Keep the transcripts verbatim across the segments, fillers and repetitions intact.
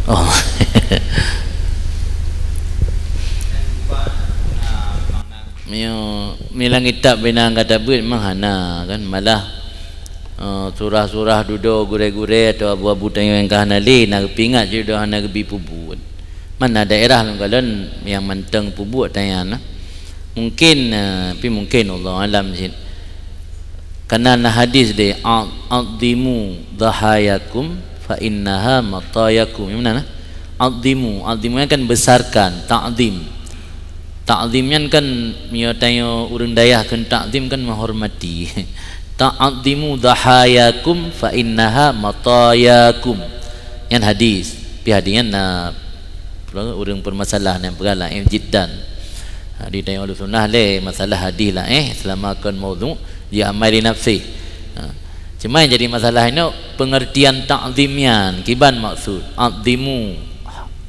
Oh. Mio, mio lam kitab bina kata beuet memang hana kan, malah, eh, surah-surah dudoe gurée-gurée atau abu-abu tanyoe nyang ka hana lé, na geupeuingat cit dudoe hana geubi peubuet. Mana daerah lam kalon nyang mantong peubuet tanyan nah. Mungkin, eh, tapi mungkin Allah alam cit. Karena na hadis deh, "A'zimu dhahayakum fa innaha matayakum." Yang mana? Nah? Azimu, azimu nyan kan besarkan, ta'zim. Ta'zim nyan kan, mio tanyoe ureuëng dayah kan ta'zim kan menghormati. "Ta'zimu dhahayakum fa innaha matayakum." Nyan hadis. Pi hadis nyan na ureuëng permasalah nyang peugah laén jiddan. Ha, di tanyoe Ahlussunnah lé masalah hadis laén, selama kon maudhu, dia amai li nafsi. Ha. Cuma yang jadi masalah inoe pengertian ta'zim nyan, kiban maksud. "Azimu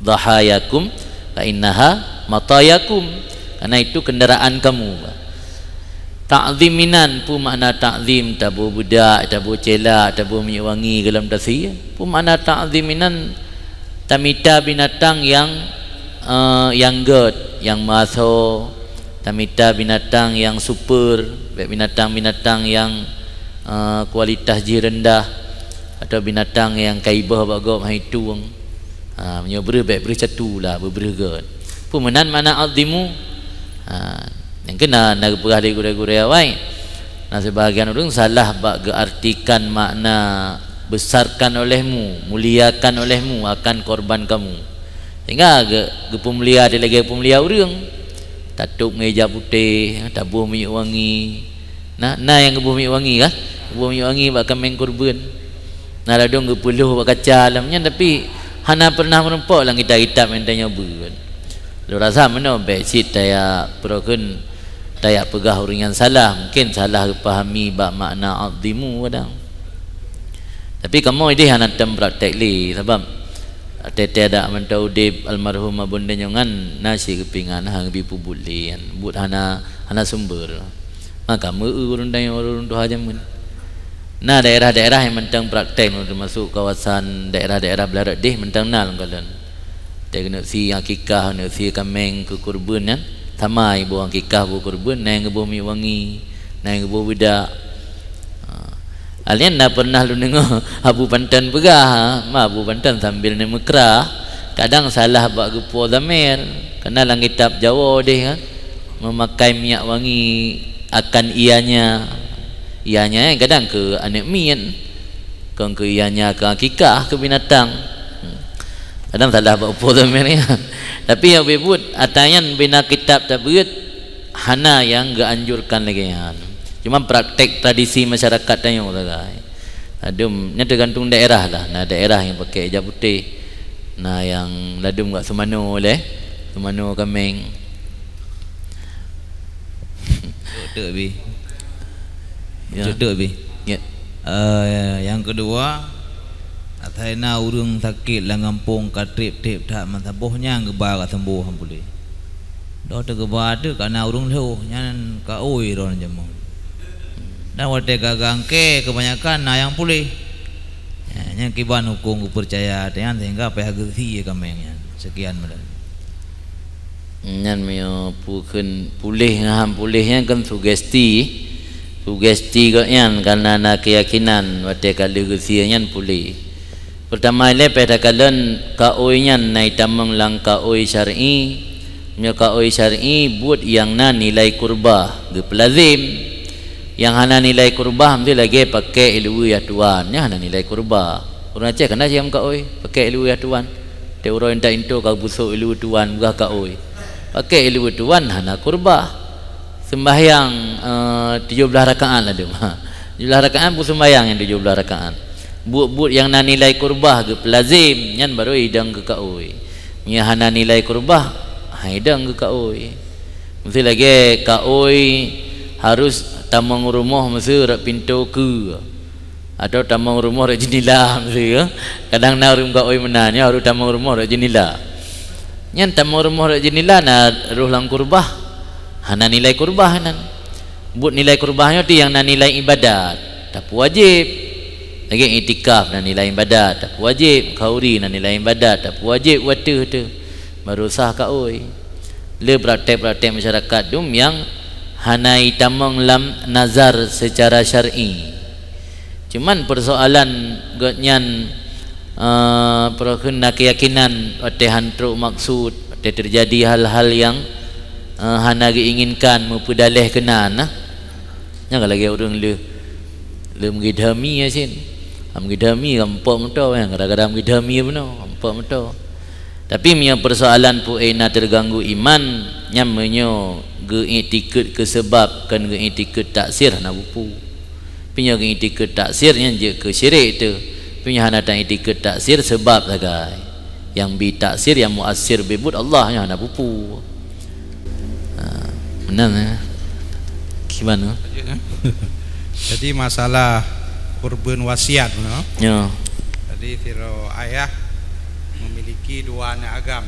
dhahayakum fa innaha matayakum." Karena itu kendaraan kamu. Ta'zim inan, peue makna ta'zim? Taboh beudak, taboh cella, taboh minyeuk wangi golom tasi. Peue makna ta'zim inan? Tamita binatang nyang, eh, nyang gét, nyang meuasoe, tamita binatang nyang super, bék binatang-binatang nyang, eh, kualitas jih rendah, atau binatang nyang ka iboh bak gob han itueng. Ha, meunyoe breuh bék breuh catu lah, beubreuh gét. Peue meunan makna azimu? Ha, nyang keunan na geupeugah lé gurée-gurée awai. Na sibagian ureuëng salah bak geuartikan makna besarkan olehmu, muliakan olehmu akan korban kamu. Sehingga ge-, geupeumulia dilagée peumulia ureuëng. Tatôb ngon ija putéh, taboh minyeuk wangi. Na, na nyang geuboh minyeuk wangi kah? Geuboh minyeuk wangi bak kaméng kurban. Na ladôm geupeulhôh bak kaca lam nyan, tapi hana pernah meurumpok lam kitab-kitab nyang tanyoe beuet. Lôn rasa meunoe bék cit tajak peurokon, tajak peugah ureuëng nyang salah, mungkin salah geupahami bak makna azimu kadang. Tapi kamoe ideh hana tem praktek lé, sabab teuh-teuh dak mantong udeb almarhum Abon Denyongan na cit geupingan hang bi peubuet lé, buet hana, hana sumber. Maka meu ureuëng tanyoe ureuëng tuha jameun. Na daerah-daerah nyang mantong praktek, termasuk kawasan daerah-daerah Beularat deh mantong na lom kalon. Teuh keuneuk sie akikah, keuneuk sie kaméng keu kurban nyan, sama iboh akikah boh kurban, na nyang geuboh minyeuk wangi, na nyang geuboh beudak. Ha. Alien na pernah lôn deungoe Abu Pantan peugah, ma Abu Pantan sambil neumeukrah, kadang salah bak geupo dhamer, karena lam kitab Jawoe deh kan, memakai minyak wangi akan ianya. Ianya kadang keu aneuk miet, kon keu ianya keu akikah, keu binatang. Hmm. Kadang salah bak upo dhamer nyan. Tapi nyang beuet, ata nyan bina kitab tabeuet, hana nyang geuanjurkan lagée nyan. Cuma praktek tradisi masyarakat tanyoe sagai. Ladôm, nyan teugantung daerah lah. Na daerah nyang pakai ija putéh, na nyang ladôm gak seumanoe lé, seumanoe kaméng. Tuk, tuk, Bi. Ya. Tuk, tuk, Bi. Ya. Eh, nyang keudua, asai na ureuëng sakét lam gampông ka treb-treb that masa boh nyan geuba ka sembuh han puléh. Doh teugeuba teuk ka na ureuëng lhôh, nyan ka oi droe jameun. Dan watée ka gangke keubanyakan na nyang puléh. Ya, nyan kiban huköm geupeucaya nyan sehingga payah geusie kaméng nyan. Sekian meunan. Nyan meunyoe peue kheun puléh ngon han puléh nyan kan sugesti. Sugesti gobnyan karena na keuyakinan watée ka lheueh geusie nyan puléh. Peurtama ilée payah takalon kaôi nyan na itamong lam kaôi syar'i. Meunyoe kaôi syar'i buet nyang na nilai kurbah geupeulazem. Nyang hana nilai kurbah meusti lagée pakék iluweue yah tuan, nyan hana nilai kurbah. Ureuëng Aceh kana jiam kaôi, pakék iluweue yah tuan. Teuh uroe intat intu ka busok iluweue tuan peugah kaôi. Pakék iluweue tuan hana kurbah. Seumbahyang, eh, tujoh blaih rakaat ladôm. Ha, tujoh blaih rakaat beu seumbahyang nyang tujoh blaih rakaat. Buet-buet nyang na nilai kurbah geupeulazem, nyan barô idong keu kaôi. Meunyoe hana nilai kurbah, han idong keu kaôi. Meusti lagée kaôi harôh tamong rumoh meusti rot pintoe keue. Atau tamong rumoh rot jeunila meusti, ya. Kadang na ureuëng kaôi meunan, ya, harôh tamong rumoh rot jeunila. Nyan tamong rumoh rot jeunila na roh lam kurbah, hana nilai kurbah nyan. Buet nilai kurbah nyoe ti nyang na nilai ibadat, tapeuwajéb. Lagée iktikaf na nilai ibadat, tapi wajéb, khauri na nilai ibadat, tapi wajéb wateuh teuh, baru sah kaôi. Le praktek-praktek masyarakat dum nyang hana itamong lam nazar secara syar'i. Cuman persoalan gobnyan, eh, peureukeun na keuyakinan watée han trok maksud, watée teujadi hal-hal nyang, eh, hana geuinginkan, meupeudaleh keunan, nah. Nyang lagée ureuëng leuh, leuh meugidhami yasin. Meugidhami gampok meuto, gara-gara meugidhami bunoe, gampok meuto. Tapi meunyoe persoalan pu'ena teuganggu iman, nyan meunyoe geuiktikeuet keu seubab, kon geuiktikeuet taksir, hana bupu. Meunyoe geuiktikeuet taksir, nyan jeuet keu syirik teuh. Meunyoe hana taiktikeuet taksir, seubab sagai. Nyang bi taksir, nyang muasir bi buet Allah, nyan hana bupu. Ha, meunan, eh. Kiban, eh? Jadi masalah kurban wasiat, no? Ya. Jadi sidroe ayah memiliki dua aneuk agam.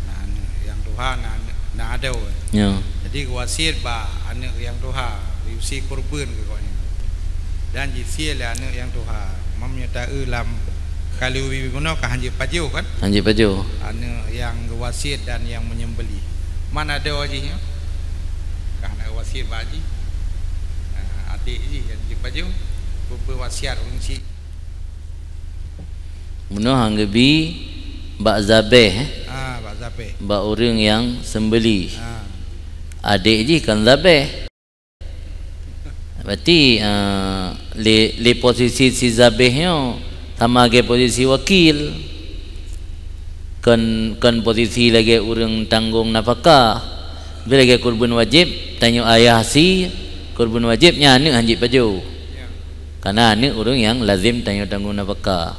Na aneuk nyang tuha, na aneuk, na adoe. Ya. Jadi wasiat bak aneuk nyang tuha, yusi kurban keu gobnyan. Dan jisie lé aneuk nyang tuha. Meunyoe taeu lam kali ubi bunoe ka hanjeuet pajoh kan? Hanjeuet pajoh. Aneuk nyang geuwasiat dan nyang menyembelih. Man adoe jih nyoe? Ka hana geuwasiat bak jih. Ah, adek jih nyang hanjeuet pajoh. Beu-, beuwasiat ureuëng chik. Bunoe han geubi bak zabeh, eh? Ah, bak zabeh. Bak ureuëng nyang sembelih. Ah. Adek jih kon zabeh. Berarti, eh, lé, lé posisi si zabeh nyoe sama lagée posisi wakil. Kon, kon posisi lagée ureuëng tanggong nafakah. Tapi lagée kurban wajéb, tanyoe ayah si kurban wajéb nyan aneuk hanjeuet pajoh. Karena aneuk ureuëng nyang lazem tanyoe tanggong nafakah.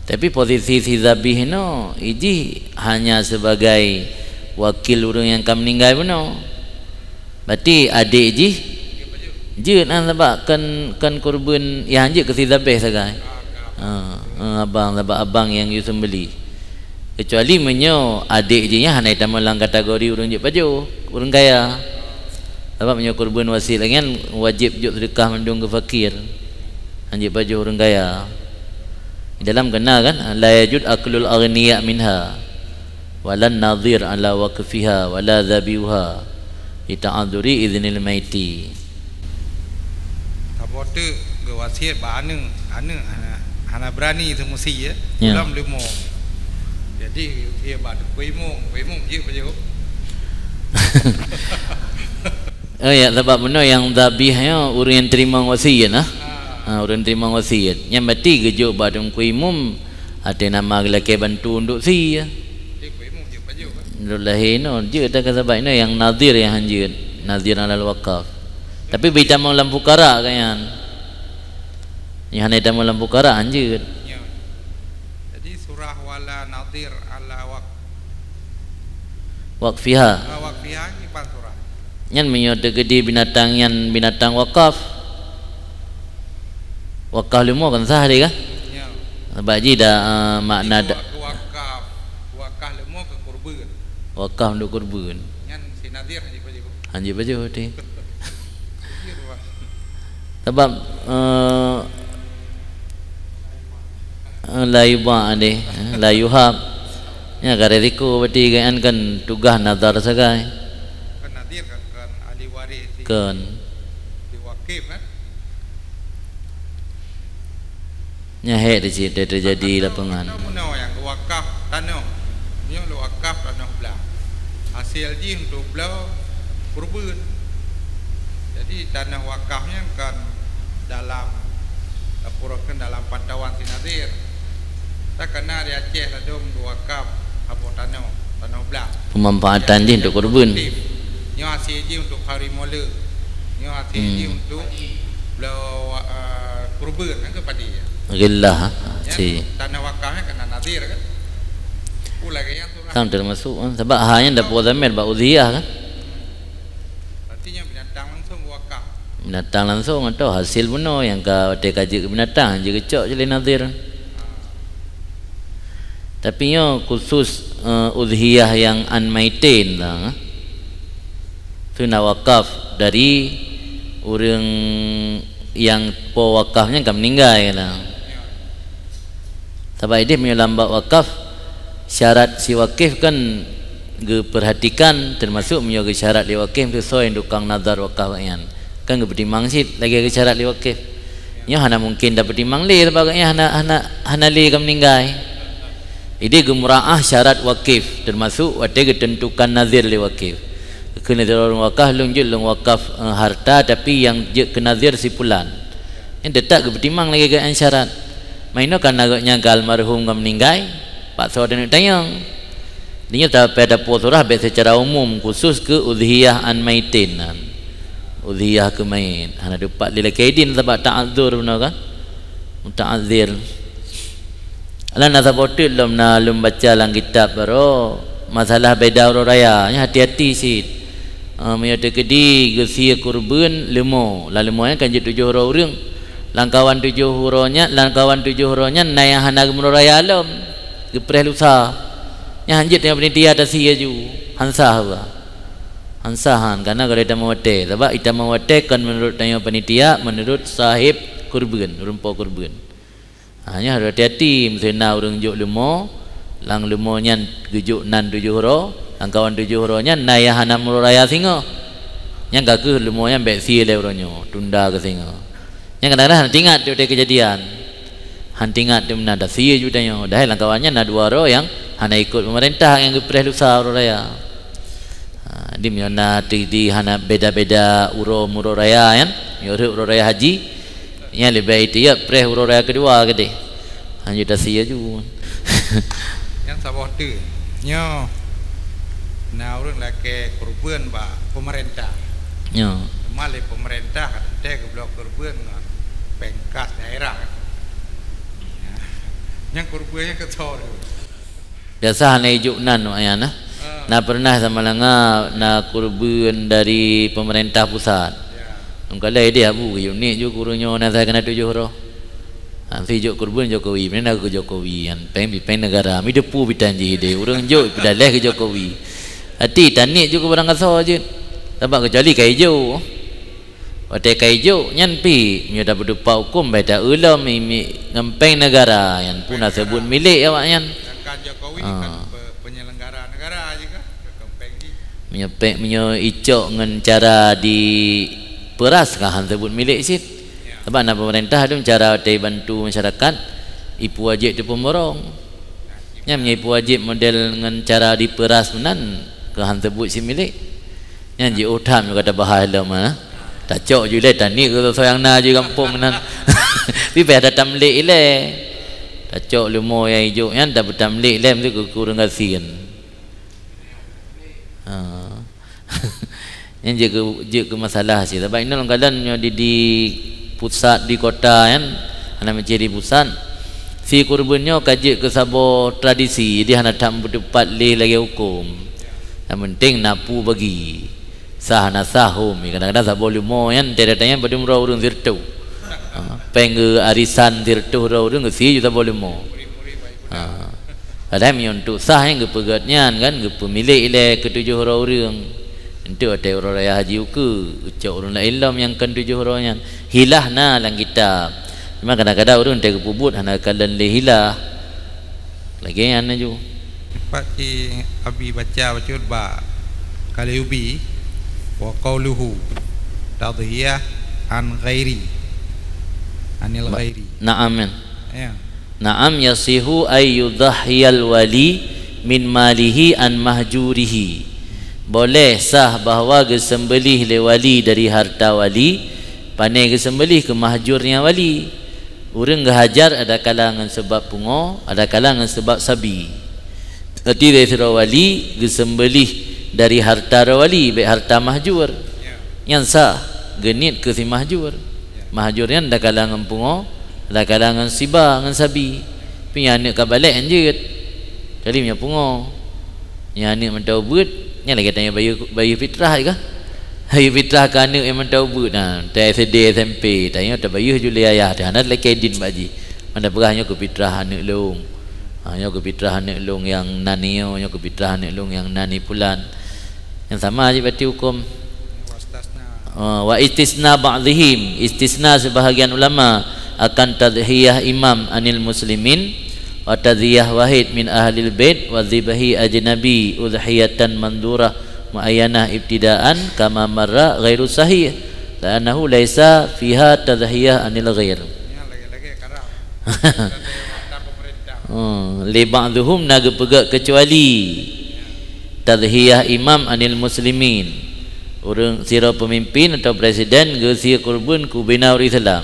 Tapi posisi si zabih nyoe, ijih hanya sebagai wakil ureuëng nyang ka meuninggai bunoe. Berarti adek jih jeuet, nah, sabab kon, kon kurban nyang jeuet keu si zabeh sagai. Ha, ha, abang, sabab abang nyang yue sembelih. Kecuali meunyoe adek jih nyan hana jitamong lam kategori ureuëng jeuet pajoh, ureuëng kaya. Sabab meunyoe kurban wasiat lagée nyan wajéb jok seudeukah mandum keu fakir. Hanjeuet pajoh ureuëng kaya. Di dalam keunan kan, la yajuz aklul aghniya minha. Walan nadhir ala waqfiha wala dhabihuha li ta'adzuri idznil maiti. Saboh teuk geuwasiat bak aneuk, aneuk hana, hana beurani teumeusi, ya. Ya. Ulôn leumo. Jadi, ya, bak teungku imum, teungku imum jeuet pajoh. Oh ya, sabab bunoe nyang dhabih nyoe ureuëng nyang teurimong wasiat, nah. Ah. Ha, ureuëng teurimong wasiat. Nyan berarti geujok bak teungku imum, ateueh nama geulakée bantu untuk si, ya. Teungku imum jeuet pajoh, kan? Untuk lahé nyoe, jeuet dah, sabab nyoe nyang nadhir nyang hanjeuet, nadhir alal waqaf. Tapi beu jitamong lam fukara kan nyan. Nyang hana jitamong lam fukara hanjeuet. Ya. Jadi surah wala nadhir ala waq- Waqfiha. Ah, waqfiha ni pan surah. Nyan meunyoe teukeudi binatang nyan binatang wakaf. Wakaf leumo kan sah deh kah? Ya. Sabab jih dah, ah, makna. Itu da- wa-, wakaf, wakaf leumo keu kurban. Wakaf untuk kurban. Nyan si nadhir hanjeuet pajoh. Hanjeuet pajoh teuh. Iya, Pak. Sabab, eh, eh, la yuba' deh, eh, la yuhab. Nyan ka risiko berarti kan, kan tugaih nadhar sagai. Kan nadhir kan, kan ahli waris si, kon, si wakif kan? Nyan hék di situ teujadi lapangan. Atau meunyoe nyang geuwakaf tanoh, nyoe geuwakaf tanoh blah. Hasil jih untuk bloe kurban. Jadi tanoh wakaf nyan kan dalam, tapeureukeun dalam pantauan si nadhir. Takana di Aceh ladom geuwakaf saboh tanoh, tanoh blah. Pemanfaatan jih untuk kurban. Nyoe hasil jih untuk khauri molek. Nyoe hasil jih, hmm, untuk bloe, eh, kurban, kan, keu padé. Ghillah, ya, si. Tanoh wakaf nyan keunan nadhir, kan? Pula ke nyang surah. Kan termasuk, kan? Sabab ha nyan dapur zamir bak udhiyah, kan? Berarti nyan binatang langsung wakaf. Binatang langsung atau hasil bunoe nyang ka watée ka jeuet keu binatang, jeuet geucok jih lé nadhir. Ah. Tapi nyoe khusus, eh, udhiyah nyang an maitin lah, eh. Tu na wakaf dari ureuëng nyang po wakaf nyan ka meuninggai lah. Ya. Sabab ideh meunyoe lam bab wakaf, syarat si wakif kan geupeurhatikan, teumasuk meunyoe geusyarat lé wakif seusoi tukang nazar wakaf nyan. Kan geupeutimang cit lagée geusyarat lé wakif. Nyoe hana mungken tapeutimang lé sabab gobnyan hana, hana, hana lé ka meuninggai. Ideh geumuraah syarat wakif, teumasuk watée geuteuntukan nazir lé wakif. Keu nazir ureuëng wakaf, lôn jeuet lôn wakaf, eh, harta, tapi nyang jeuet keu nazir si pulan. Nyan teutap geupeutimang lagée gobnyan syarat. Meunyoe kan na gobnyan ka almarhum ka meuninggai, paksa taneuk tanyong. Di nyoe ta-, payah tapuwoe surah bék seucara umum, khusus keu udhiyah an maitin nyan. Udhiyah keu mait. Hana teupat lé lakée idin sabab ta'adzur bunoe kan. Muta'adzir. Alah na saboh teuk lom na lôn baca lam kitab baroe, masalah beda uroe raya. Nyan hati-hati cit. Ah, meunyoe teukeudi geusie kurban leumo, lam leumo nyan kan jeuet tujoh uroe ureuëng. Lam kawan tujoh uroe nyan, lam kawan tujoh uroe nyan na nyang hana geumeuroe raya lom, geupreh lusa. Nyan hanjeuet tanyoe panitia tasie laju, han sah bah. Han sah han, karena ka lheueh tamong watée. Sabab itamong watée kon meunurot tanyoe panitia, meunurot sahib kurban, ureuëng po kurban. Ha, nyan harôh hati-hati, miseue na ureuëng jok leumo, lam leumo nyan geujok nan tujoh uroe, lam kawan tujoh uroe nyan na nyang hana meuroe raya singoh. Nyan ka kheueh leumo nyan bék sie lé uroe nyoe, tunda keu singoh. Nyan kadang-kadang hana teuingat watée keujadian. Hana teuingat teuma na tasie ju tanyoe. Padahai lam kawan nyan na dua uroe nyang hana ikot peumeurintah nyang geupreh lusa uroe raya. Ha, di meunyoe na teukeudi hana beda-beda uroe meuroe raya nyan, meunyoe rhot uroe raya haji, nyan leubeh tiep preh uroe raya keudua keudeh. Hanjeuet tasie ju. Nyang saboh teuk. Nyoe na ureuëng lakée kurban bak peumeurintah. Nyoe. Teuma lé peumeurintah ka teuntée geubloe kurban ngon péng kas daerah. Nyang kurban nyang keu soe tu? Biasa hana ijok nan wak nyan nah. Ah. Na pernah sama langa na kurban dari pemerintah pusat. Ya. Ungkalai deh abu geuyue nik ju kureueng nyoe na sai keunan tujoh uroe. Hansi jok kurban Jokowi, meunan na keu Jokowi nyan, péng bi péng negara, mi depu bitan jih deh, ureuëng jok peudaléh keu Jokowi. Hati tanik ju keu barang gasoe jeuet. Sabab keucuali ka ijok. Watée ka ijok nyan pih, meunyoe tapeuteupat huköm, bai ta-eu lom imi ngon péng negara, nyan pun na seubut milék awak nyan. Sedangkan Jokowi kan pe-, penyelenggara negara je kan, bukan péng jih. Meunyoe péng, meunyoe icok ngon cara dipeuras, ka han seubut milék cit. Ya. Sabab na pemerintah tu cara watée bantu masyarakat, ipeuwajéb teupeumorong. Nyan meunyoe ipeuwajéb model ngon cara dipeuras meunan, ka han seubut cit milék. Nyan jiôh that meunyoe ka tabahas lom, ha. Tacok ju ilée, tanik keu soe nyang na ju gampông nan. Pih payah tatamlék ilée. Tacok leumo nyang ijok nyan, tapeutamlék ilée meusti keu kureueng gasien. Ha. Nyan jeuet keu, jeuet keu masalah cit. Sabab inoe lam kalan nyoe di, di pusat, di kota nyan, hana meucéh di pusat. Si kurban nyoe ka jeuet keu saboh tradisi, jadi hana that meuteupat lé lagée huköm. Nyang penting na peue bagi. Sah na sah hom. Kadang-kadang saboh leumo nyan, teuh datang nyan padum droe ureuëng sireutôh. Ha, péng geu arisan sireutôh droe ureuëng geusie ju saboh leumo. Ha. Padahai meunyoe untuk sah nyan geupeugét nyan kan, geupeumilék ilée keu tujoh droe ureuëng. Untuk watée uroe raya haji ukeue, geucok ureuëng laén lom nyang kon tujoh droe nyan. Hilah na lam kitab. Cuma kadang-kadang ureuëng teuh geupeubuet hana kalon lé hilah. Lagée nyan laju. Pat ci Abi baca bacut bak Kalyubi, wa qauluhu tadhiyah an ghairi, anil Ba-, ghairi. Na'am, men. Ya. Na'am, yasihu ay yudhahiyal wali min malihi an mahjurihi. Boleh sah bahwa geuseumbeulih lé wali dari harta wali, pane geuseumbeulih keu mahjurnya wali. Ureuëng geuhajar adakala ngon seubab pungo, adakala ngon seubab sabi. Berarti dari sidroe wali geuseumbeulih dari harta droe wali, bék harta mahjur. Ya. Nyan sah, geuniet keu si mahjur. Ya. Mahjur nyan adakala ngon pungo, adakala ngon siba, ngon sabi. Tapi nyang aneuëk ka balek hanjeuet. Kecuali meunyoe pungo. Nyang aneuëk mantong ubeuet, nyan lagée tanyoe bayeue, bayeue fitrah kah? Bayeue fitrah keu aneuëk nyang mantong ubeuet, nah, teuh S D, S M P, tanyoe tabayeue ju lé ayah, teuh hana lakée idin bak jih. Meunan peugah nyoe keu fitrah aneuëk lôn. Ha, nyoe keu fitrah aneuëk lôn nyang nan nyoe, nyoe keu fitrah aneuëk lôn nyang nan pulan. Nyang sama jih berarti huköm. Wastisna. Oh, wa istisna ba'dihim, istisna sebahagian ulama akan tadhiyah imam anil muslimin, Wa tadhiyah wahid min ahlil bait wa dzibhi ajnabi udhiyatan mandurah muayyanah ibtidaan kama marra ghairu sahih, li'annahu laisa fiha tadhiyah anil ghair. Oh, li ba'dhum na geupeugah keucuali tadhiyah imam anil muslimin. Ureuëng sidroe peumimpin atawa presiden geusie kurban keu bina ureuëng Islam.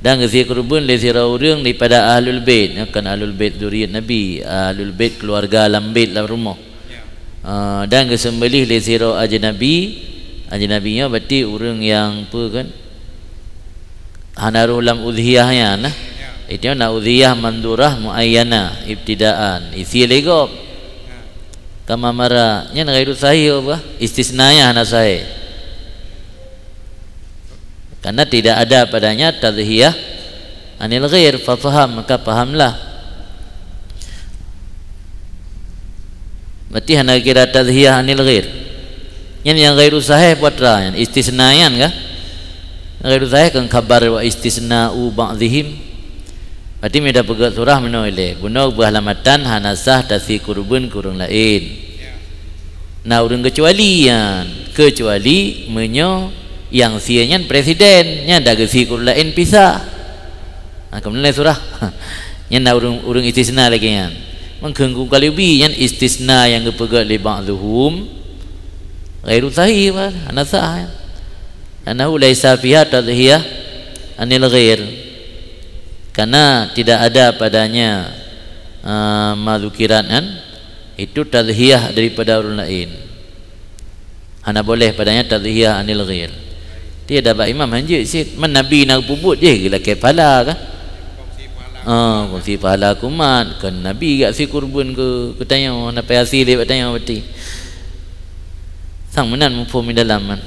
Dan geusie kurban lé sidroe ureuëng daripada ahlul bait, nyan kan ahlul bait zuriat Nabi, ahlul bait keuluwarga lam bait lam rumoh. Ah, dan geuseumbeulih lé sidroe ajnabi, ajnabi nyoe berarti ureuëng nyang peue kan? Hana roh lam udhiyah nyan nah. Itu na udhiyah mandurah muayyana ibtidaan, isie lé gob. Kama marra, nyan ghairu sahih apa? Istisna nyan hana sahih. Karena tidak ada padanya tadhiyah anil ghair, fa faham, maka pahamlah. Berarti hana kira tadhiyah anil ghair. Nyan nyang ghairu sahih buat ra nyan, istisna nyan kah? Ghairu sahih kan khabar wa istisna'u ba'dhihim. Berarti mida peugah surah meunoe ilée, bunoe buah lamatan hana sah tasie kurban keu ureuëng laén. Na ureuëng keucuali nyan, keucuali meunyoe nyang sie nyan presiden, nyan dak geusie keu ureuëng laén pisah. Ha, keumudian surah. Nyan na ureuëng, ureuëng istisna lagée nyan. Mungken ku kalubi nyan istisna nyang geupeugah lé ba'dhum ghairu sahih, hana sah. Annahu laisa fiha tadhiyah anil ghair. Karena tidak ada padanya, ah, ma dzukirat nyan, itu tadhiyah daripada ureuëng laén. Hana boleh padanya tadhiyah anil ghair. Tiada bak imam hanjeuet cit. Man Nabi na peubuet jih geulakée pahala kah? Ah, kongsi pahala keu umat. Kan Nabi geusie kurban keu, keu tanyoe, na payah sie lé bak tanyoe berarti. Sang meunan muphom di dalam kan.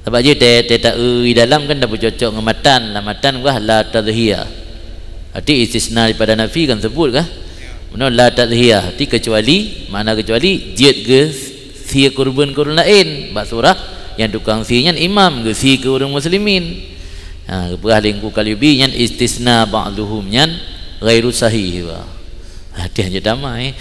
Sabab jih tée, tée ta-eu di dalam kan tapeucocok ngon matan, lam matan bah la tadhiyah. Arti istisna daripada nafi kan sebut kah? Meunan la tadhiyah, arti kecuali, makna kecuali jeuet geusie kurban keu ureuëng laén, bak surah nyang tukang sie nyan imam geusie keu ureuëng muslimin. Ha, geupeugah lé Teungku Kalyubi nyan istisna ba'dhuhum nyan ghairu sahih bah. Hati hanya damai.